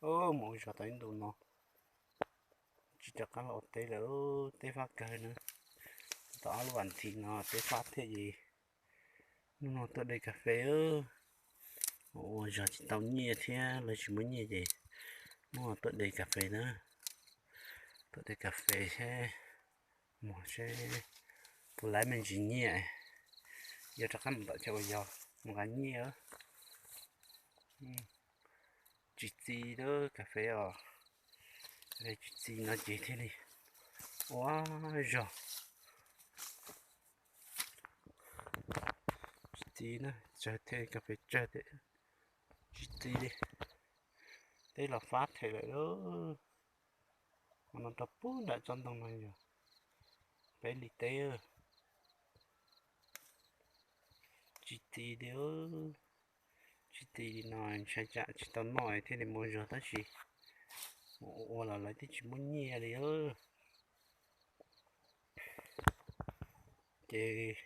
Mus ua zog tau ib ntus no tsis rov qab los ua teb lawm, teb fab kawg na. Tau ob lub vas thiv no teb fab thiab ces hnub no tuaj de kas fes. Ua zog tsis tau nyiaj thiab lawv tsis muab nyiaj ces hnub no tuaj de kas fes na. Tuaj de kas fes seb mus seb puas laib me ntsis nyiaj, yuav rov qab mus tom chaw uas yog mus nqa nyiaj. Tsis txi lawm kas fes os, tsis txi no ces thiaj li ua zog. Tsis txi na, tsawg thiab kas fes tsawg thiab, tsis txi li. Teb los fab them lawm lauj. Qhov no rau pub nram tsob ntoo no yog peb li teb. Tsis txi li, tsis txi li no ntshai tsam tsis tau noj thiaj li mus zog tab sis ua los lawv twb tsis muab nyiaj li. Ces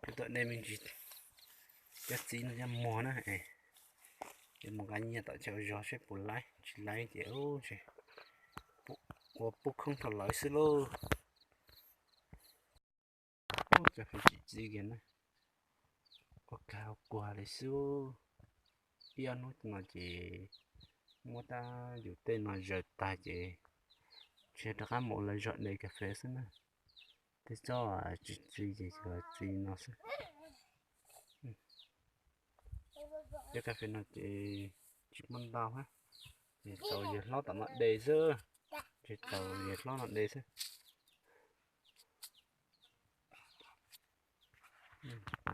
kuv tuaj de me ntsis cov txiv no coj muag na, ces mus nqa nyiaj tom chaw zog seb puas laib, tsis laib ces ua pub khoob rau lawv xwb lauj. Ub, cov fes tsis txi kiag na, ua kag ua kuag li xwb. Ib ob hnub no ces muab tab yus tej no zaws tag ces tsis rov qab mus ua lawv zog de kas fes xwb na. Tej tsob tsis txi ces tsis txi no xwb. Cov kas fes no ces tsis muaj ntau hab, ces tau yawg hlob tom no de xwb, ces tau yawg hlob no de xwb.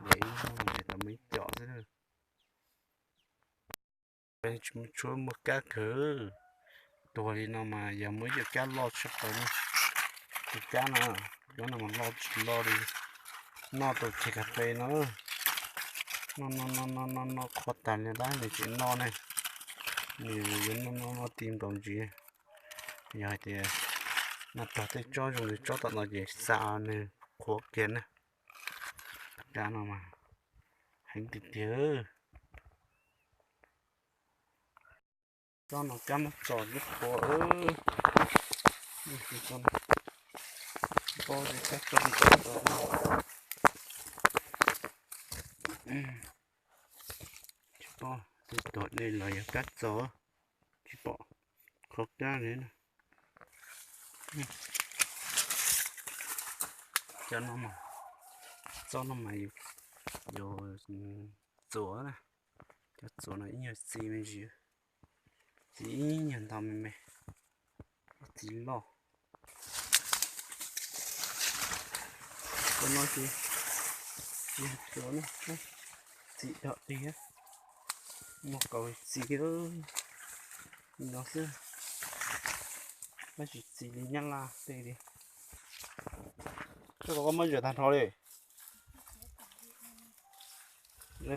De ib hnub no ces tau muaj ib com xwb. Tsis muaj tshuab muaj kab kawg, tuag li no mas yog muaj ib co kab loj tshaj plaws no. Tus kab no, cov no mas loj tsis loj li, noj tau ceg kas fes no. Noj noj noj noj noj noj qhuav tag li tab nws tseem noj ne. Nws yuav noj noj noj ti nkaus ntsis. Yog hais tias noj raug tej tsob zoo li tsob tom no ces xa nws qhuav kiag na. Kab no mas heev tiag tiag. Tsob no kab muab txo tib qhuav. Tsis paub kab txo li cas txo. Tsis paub tej tuag de los yog kab txo, tsis pom qhov kab li na. Cov no mas, tsob no mas yus txuas na, cov txuas no ib nyuag txi me ntsis, txi ib nyuag ntau me me, txi loj. Cov no ces tsis yog txuas na, txi dhom tiag, muaj kaus txi li no xwb, tab sis txi li nyab laj tej li. Koj muab zam tag nrho li.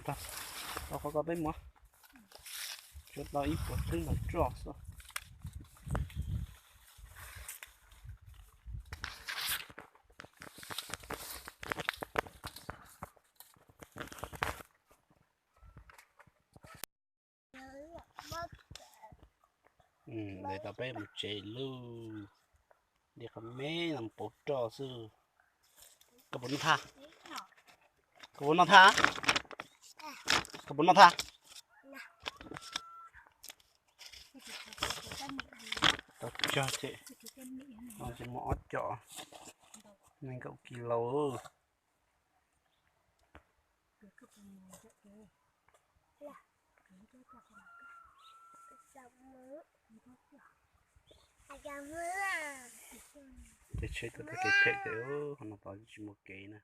Tau qhov ko peb muab, tsuav tau ib puas txheeb ntau roj xwb. Lawv tau peb mus tsev lauj. Li qhov me no mus pauv roj xwb. Koj puas noj thaj? Koj puas noj thaj? Koj puas noj thaj? Tau cog ces, ces muaj ob com, nees nkaum kis laus. Ces tsheb tuaj tag kev phem ces qhov no tod tsis muaj kev na.